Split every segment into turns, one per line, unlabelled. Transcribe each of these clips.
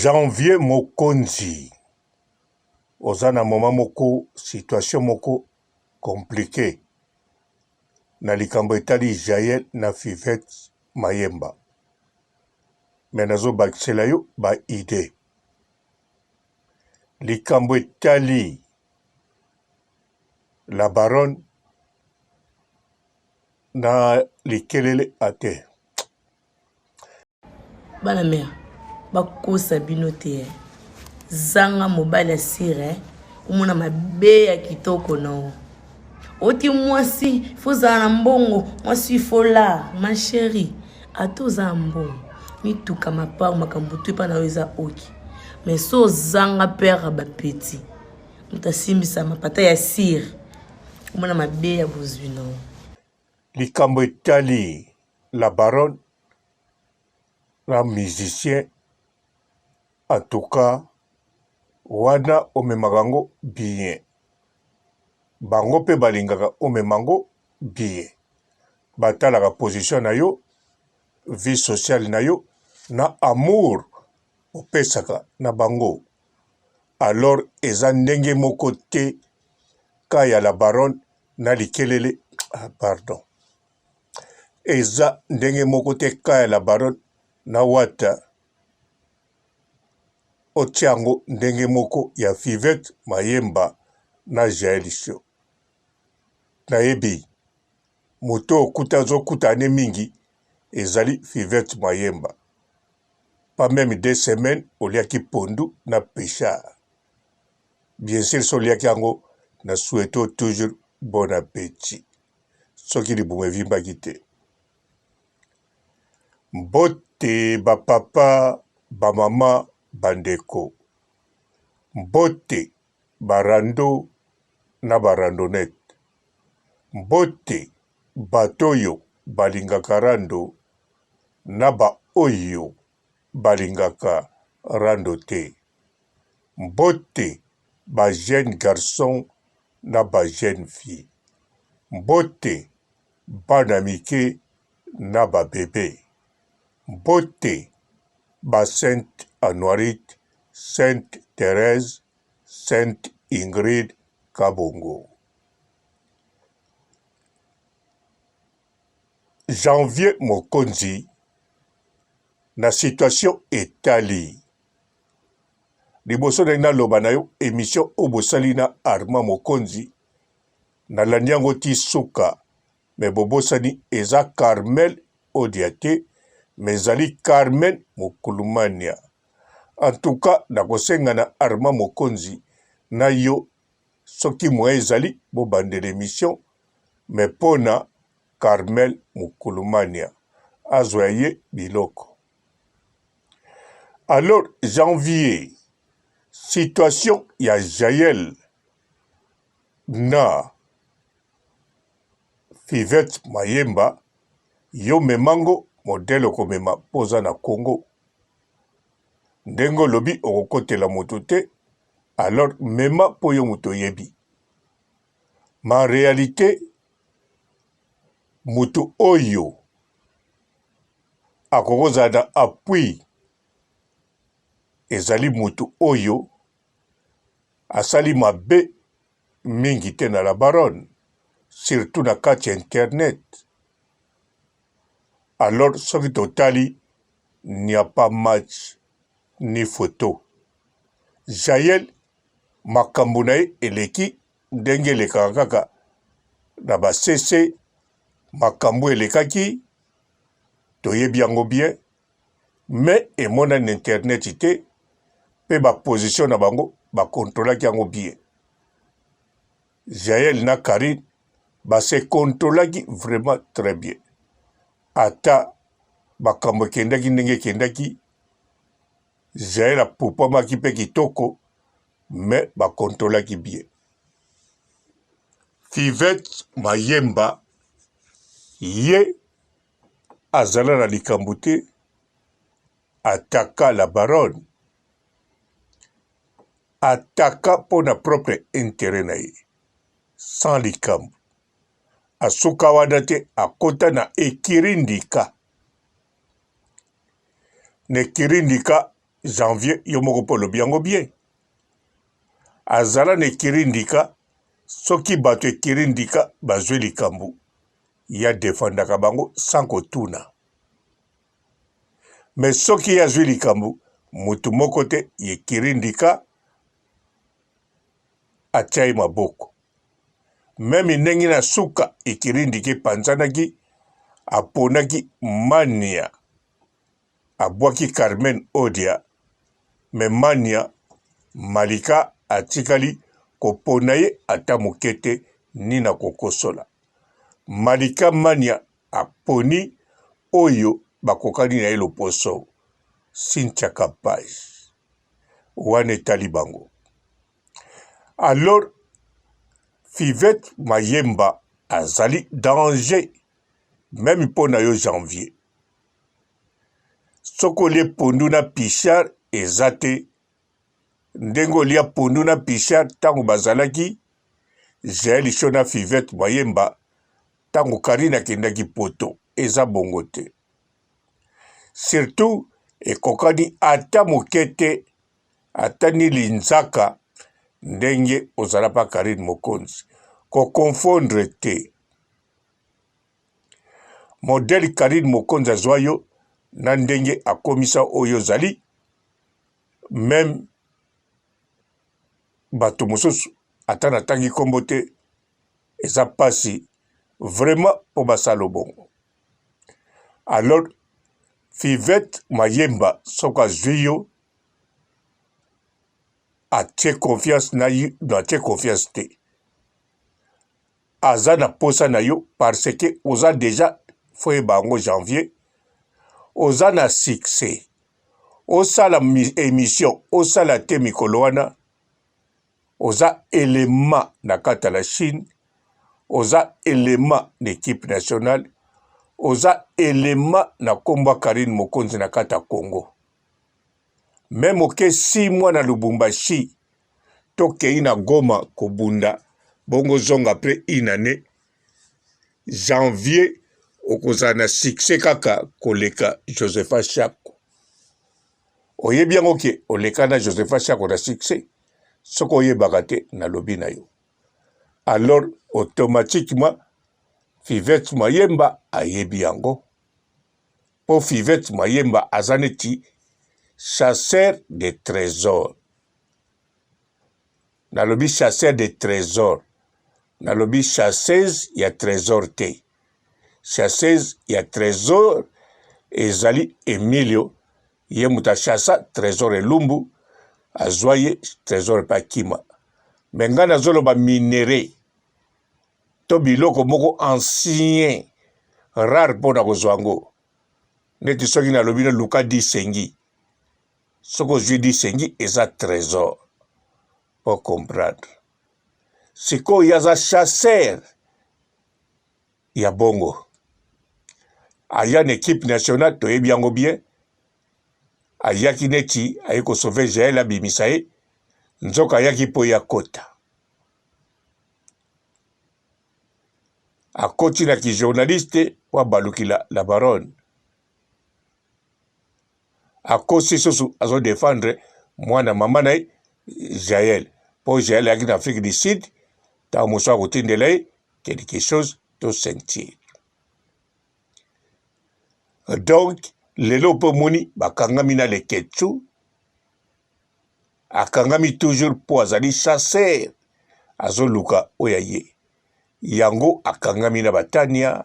Janvier Mokonzi oza na moment moko situation moko complique na likambo etali Jael na Fivette Mayemba mais nazo bakisela yo ba idee likambo etali la baronne na likelele ate.
Bana mère bakosa bino te eh. Zanga mobali ya sire eh. Omona mabe ya kitoko no oti mwasi fo zala na mbongo mwasi fo la ma chérie ata oza na mbongo mituka mapango makambo tu epa na yo eza oki mais so ozanga père ya bapeti moto asimbisa mapata ya sire omona mabe ya bozwi no.
Likambo etali la baronne na musicien en tout cas wana omemaka yango bien bango pe balingaka omema yango bien batalaka position na yo vie sociale na yo na amour opesaka na bango alors eza ndenge moko te ka ya la baronne na likelele ah, pardon eza ndenge moko te ka ya la baronne na wata otia yango ndenge moko ya fivette mayemba na jael show nayebi moto okuta azokutana ne mingi ezali fivette mayemba pas meme deux semaines oliaki pondu na pechard bien sûr so oliaki yango na souhaite toujours bon appetit soki libumu evimbaki te mbote ba papa ba mama ba ndeko mbote ba rando na ba randonnette mbote bato oyo balingaka rando na ba oyo balingaka rando te mbote ba jeune garçon na ba jeune fille mbote bana mike na ba bebe mbote ba sainte Anuarite sainte Therèse sainte Ingrid Kabongo. Janvier Mokonzi na situation etali liboso ndenge naloba na yo emission oyo bosali na Armand Mokonzi nalandi yango ti suka me bobosani eza Carmel Odia te me ezali Carmen Mokulumania en tout cas nakosenga na Armand Mokonzi na yo soki moyen ezali bobandela emission me pona Carmel Mukulumania azwa ya ye biloko. Alors janvier situation ya Jael na Fivette Mayemba yo memango modèle okomema mpo oza na Congo ndenge olobi okokotela moto te alors mema mpo yo moto oyebi ma realite moto oyo akoki kozala na appui ezali moto oyo asali mabe mingi te na la baronne surtout na kati ya internet alors soki totali n'y a pas match ni photo Jael makambo na ye eleki ndenge elekaka kaka na ba CC makambo elekaki toyebi yango bien mais emonani na internet te mpe ba position na bango ba controlaki yango bien Jael na Carine ba se controlaki vraiment très bien ata makambo ekendaki ndenge ekendaki Jael apupamaki mpe kitoko mais ba controlaki bien. Fivette Mayemba ye azala na likambo te ataka la baronne ataka mpo na propre interet na ye sans likambo asuka wana te akota na ekirindika na ekirindika. Janvier yo moko mpe olobi yango bien. Azala na ekiri ndika soki bato ekiri ndika bazwi likambo ye adefandaka bango sans kotuna. Mais soki ye azwi likambo motu moko te ye ekiri ndika atia ye maboko. Meme ndenge na suka ekiri ndika epanzanaki aponaki mania abwaki Carmen Odia mais Mania Malika atikali kopona ye ata moke te ni na kokosola. Malika Mania aponi oyo bakokani na ye loposo, Cynthia Kapaj. Wana etali bango. Alors Fivette Mayemba azali danger meme mpo na yo Janvier. Soki olie pondu na pichard eza te ndenge olia pondu na pichard ntango bazalaki Jael Show na Fivette Mayemba ntango Karine akendaki poto eza bongo te. Surtout ekokani ata moke te ata ni linzaka ndenge ozala pa Karine Mokonzi ko confondre te. Modèle Carine Mokonzi azwa yo na ndenge akomisa oyo ozali meme bato mosusu ata natangi nkombo te eza mpasi vraiment mpo basala bongo alors Fivette Mayemba soki azwi yo atie confiance na yo atie confiance te aza na posa na yo parce que oza dejà faut yeba yango janvier oza na succès osala emission osala te mikolo wana oza element na kati ya la Chine oza element na equipe nationale oza element na kombo ya Carine Mokonzi na kati ya Congo meme oke 6 mois na Lubumbashi Tokei na Goma kobunda bongo zonga après une annee janvier okozala na succès kaka koleka Josepha Shako. Oyebi yango ke oleka na Josepha Shako na succès? Soki oyebaka te nalobi na yo. Alors automatiquement Fivette Mayemba ayebi yango. Po Fivette Mayemba aza neti chasseur de tresor. Nalobi chasseur de tresor. Nalobi chasseuse ya tresor te. Chasseuse ya tresor ezali Emilio, ye moto achassa tresor Elumbu, azwa ye tresor mpe akima. Me ngai nazoloba minerais to biloko moko ancien rare mpo na kozwa yango. Neti soki nalobi na luka disengi soki ozwi disengi eza tresor po comprendre sikoyo ye aza chasseur ya bongo aya na equipe nationale toyebi yango bien ayaki neti aye kosauve jael abimisa ye nzoka ayaki mpo ye akota akoti na kijournaliste mpo abalukila la baronne akosi susu azo defendre mwana mama na ye Jael mpo Jael ayaki na Afrique du Sud ntango mosusu akotindela ye quelque chose to ceinture donc lelo mpe omoni bakangami na leketchou akangami toujours mpo azali chasseur azoluka oyo ya ye yango akangami na batania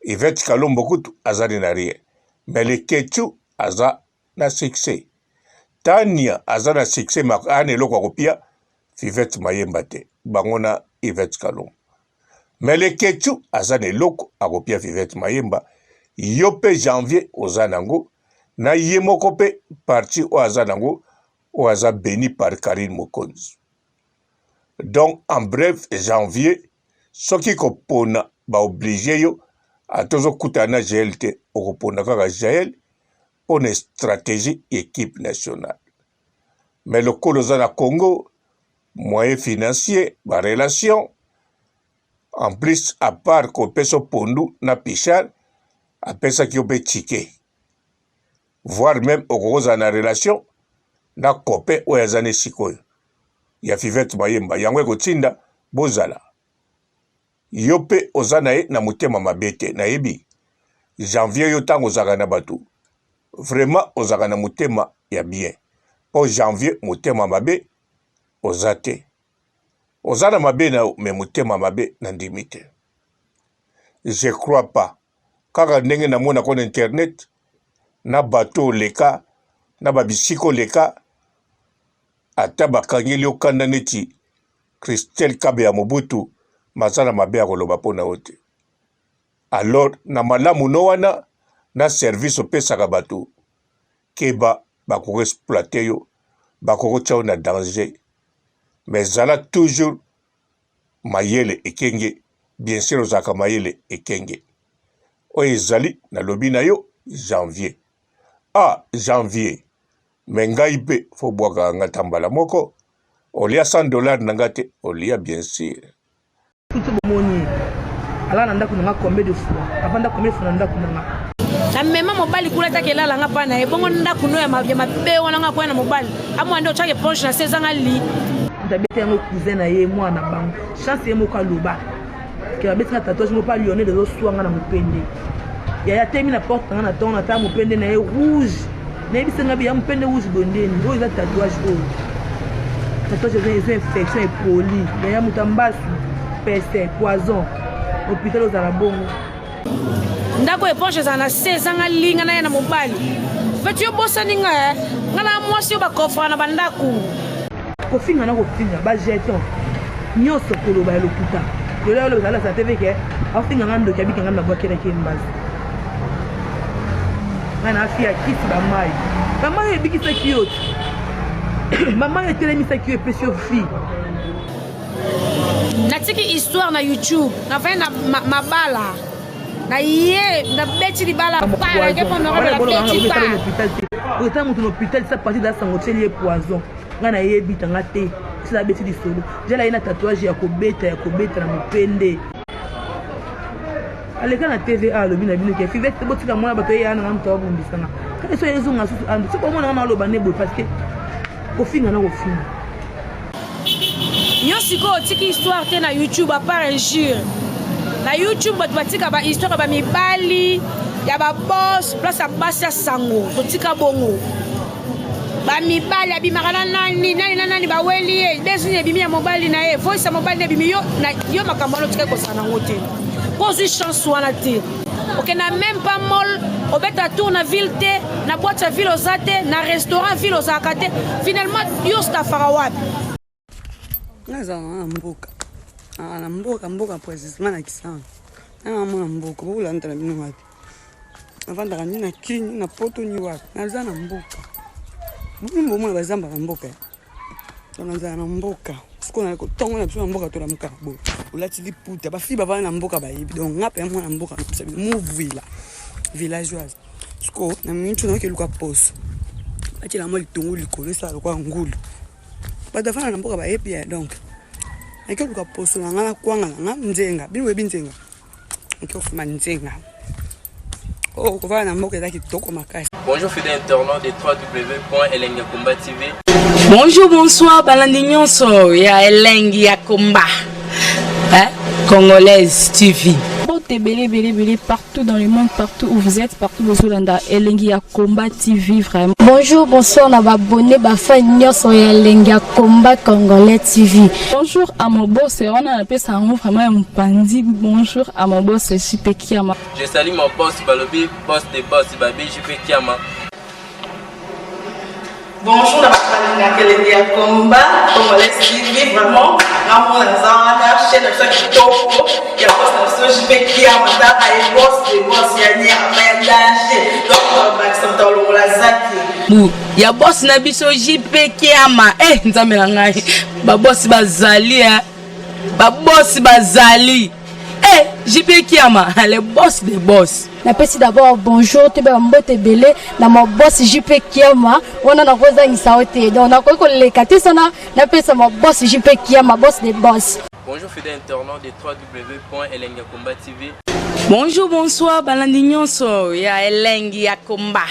Yvette Kalombo kutu azali na rien mais Leketchou aza na succès. Tania aza na succès mais aa na eloko ya kopia Fivette Mayemba te bango na Yvette Kalombo. Mais Leketchou aza na eloko akopia Fivette Mayemba. Yo pe Janvier oza nango na ye moko pe parti oyo aza nango oyo aza beni par Carine Mokonzi. Donc en bref Janvier soki kopona ba oblige yo ata ozokutana na jael te okopona kaka jael mpo na stratégie ya équipe nationale mais lokola oza na congo moyen financier ba relation en plus à part kopesa pondu na pichard apesaki yo mpe ticket. Voire meme okoki kozala na relation na copain oyo aza ne sikoyo ya Fivette Mayemba, yango ekotinda bozala. Yo pe oza na ye na motema mabe te, nayebi Janvier yo tango ozalaka na batu vraiment ozalaka na motema ya bien po Janvier motema mabe oza te. Oza na mabe na yo mais motema mabe na ndimi te. Je crois pas kaka ndenge na mona ko na internet na bato oleka na ba bisika oleka ata bakangeli yo kanda neti Christelle Kabeya Mobutu maza na mabe ya koloba mpo na yo te. Alors na malamu no wana na service opesaka bato, keba bakoki exploiter yo, bakoki kotia yo na danger. Mais zala toujours mayele ekenge, bien sur ozalaka mayele ekenge. Oyo ezali nalobi na yo janvier. Ah janvier, mais ngai mpe fo bwakaka nga ata mbala moko. Olia 100 dollars na nga te, olia bien sur.
Kutu bomoni ye alala na ndako na nga combien de fois avanda combien de fois na ndako na nga
namema mobali kuna ataka elala nga mpa na ye bongo ndako no ya mabe wana nga koya na mobali amwa nde otyaka eponge na se ezanga li
moto abeta yango cousin na ye mwana na bango chance ye moko aloba ke babeti nga tatouage moko pa lionel ezoswa nga na mopende yaya atemi na porte na nga na ntongo natala mopende na ye rouge nayebisa nga biya mopende rouge bondeni oyo eza tatouage oyo tatouage eza eza infection epoli yaya moto ya mbasu peste poison hôpital ozala bongo
ndako eponge ezala na se ezanga linga na ye na mobali feti yo bosani nga eh. nga na mwasi oyo bakofra na bandako
Kofinga na kofinga ba jeton nyoso koloba ya lokuta lelo yalo ezala sa TV ke afinga nga ndoki abika nga na bwakelaki ye mbazi nga na afi ya kisi ba mayi ba mayi ebikisaki yo te ba mayi etelemisaki yo epesi yo vie
natiki histoire na youtube nafai na mabala na ye nabeti libala
ota moto na hôpital sa parti da sango tieli ye poison ngai nayebi tanga te sila abeti lisolo jala ye na tatouage ya kobeta ya kobeta na mopende aleka na tva alobi na bino ke fivete botika mwana bato eya nanga moto abundisanga kaka so ezonga susu ando soki omona nga naloba nde boye parce que kofinga na kofinga
yo sikoyo otiki histoire te na youtube apart injure na youtube bato batika bahistoire ya bamibali ya babos place ya basi ya sango totika bongo bamibali abimaka na nani nani na nani baweli ye bezini ebimi ya mobali na ye voice ya mobali na ebimi yo, na, yo makambo wana otikali kosala nango te mpo ozwi chance wana te okenda meme pas mall obeta tour na ville te na boîte ya ville oza te na restaurant ville ozalaka te finalement yo stafaka wapi
Nazala na mboka ah, na mboka mboka précisement na kisanga nanga mwana mboka bokolanda na bino wapi navandaka ni na kini na poto ni wapi naza na mboka bino bomona bazamba na mboka donc nazala na mboka sikoyo na ntongo na biso na mboka tolamukaka boye olati liputa bafille bavanda na mboka bayebi donc nga mpe mwana mboka napesa bino muvila villageoise sikoyo na miniti nayoki eluka poso batiela mwa litongo likolo esala lokola ngulu bato bafanda na mboka bayebi ya donc nake oluka poso na nga na kwanga na nga nzenga bino boyebi nzenga nake ofuma nzenga oyo oh, kovanda na mboka eza kitoko makasi
Bonjour fidèles internautes de www.elengiyakomba TV.
Bonjour, bonsoir, balandi nyonso ya Elengi ya Komba. Hein? Congolaise TV.
Mbote ebele ebele ebele partout dans le monde partout où vous êtes partout bozolanda elengi ya combat TV vraiment.
Bonjour bonsoir na ba abonné ba fan nyonso ya elengi ya combat congolais TV.
Bonjour à mon boss wana napesa yango vraiment ya mopanzi bonjour à mon boss JP Kiama.
Je salue mon boss balobi boss de boss babi JP Kiama.
Bonjour na bato balingaka elengi ya combat congolais TV vraiment nga mona naza wana chaîne na biso ya kitoko ya boss na biso JP Kiama tala ye boss de boss ya nyama ya danger donc bakisa moto alongola zaki
bu ya boss na biso JP Kiama eh nzambe na ngai ba boss bazali eh ba boss bazali eh JP Kiama le boss de boss
napesi d'abord bonjour toyeba mbote ebele na ma boss jp kiama wana nakozangisa yo te donc nakoki koleka te sana napesa ma boss jp kiama boss de boss
Bonjour fidèles internautes de www.elengiyakomba TV.
Bonjour, bonsoir, balandi nyonso ya Elengi ya Komba.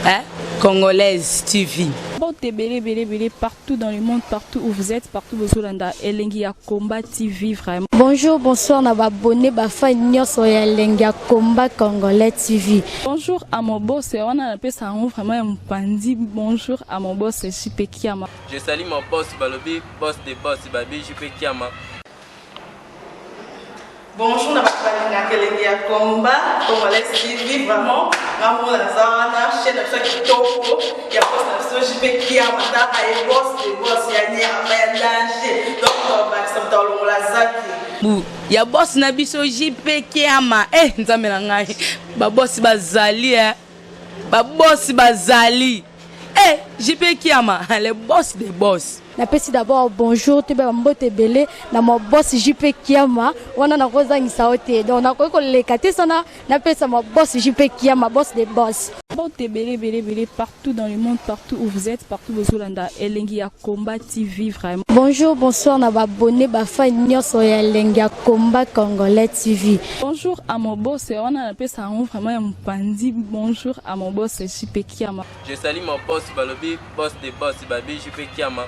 Eh? Congolaise TV.
Mbote ebele ebele ebele partout dans le monde, partout où vous êtes, partout bozolanda Elengi ya Combat TV vraiment.
Bonjour, bonsoir na ba abonné ba fan nyonso ya Elengi ya Combat Congolais TV.
Bonjour à mon boss, wana napesa yango vraiment ya mopanzi. Bonjour à mon boss JP Kiama.
Je salue mon boss balobi boss de boss babi JP Kiama.
Bonjour na bato balingaka elengi ya combat congolais TV vraiment nga mona naza wana chaîne na biso ya kitoko ya boss na biso JP Kiama taka ye boss de boss ya nyama ya danger donc tobakisa moto alongola zaki
bu ya boss na biso JP Kiama eh nzambe na ngai ba boss bazali eh ba boss bazali eh JP Kiama le boss de boss.
Napesi d'abord bonjour toyeba ba mbote ebele na ma boss JP Kiama wana nakozangisa yo te donc nakoki koleka te sana napesa ma boss JP Kiama boss de boss.
Mbote ebele ebele ebele partout dans le monde partout où vous êtes partout bozolanda Elengi ya Combat TV vraiment.
Bonjour bonsoir na ba abonné ba fan nyonso ya Elengi ya Combat Congolais TV.
Bonjour à mon boss wana napesa yango vraiment ya mopanzi bonjour à mon boss JP Kiama.
Je salue mon boss balobi boss de boss babi JP Kiama.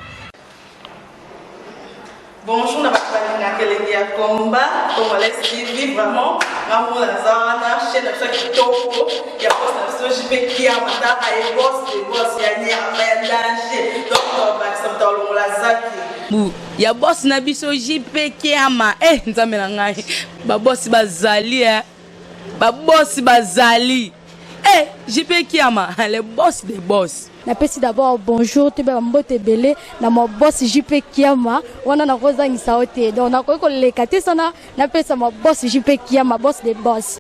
Bonjour na bato balingaka elengi ya combat congolais TV vraiment nga mona naza wana chaîne na biso ya kitoko ya boss na biso JP Kiama taka ye boss de boss ya nyama ya danger donc tobakisa moto alongola zaki
bu ya boss na biso JP Kiama eh nzambe na ngai ba boss bazali eh ba boss bazali eh JP Kiama le boss de boss.
Napesi d'abord bonjour toyeba ba mbote ebele na ma boss JP Kiama wana nakozangisa yo te donc nakoki koleka te sana napesa ma boss JP Kiama boss de boss.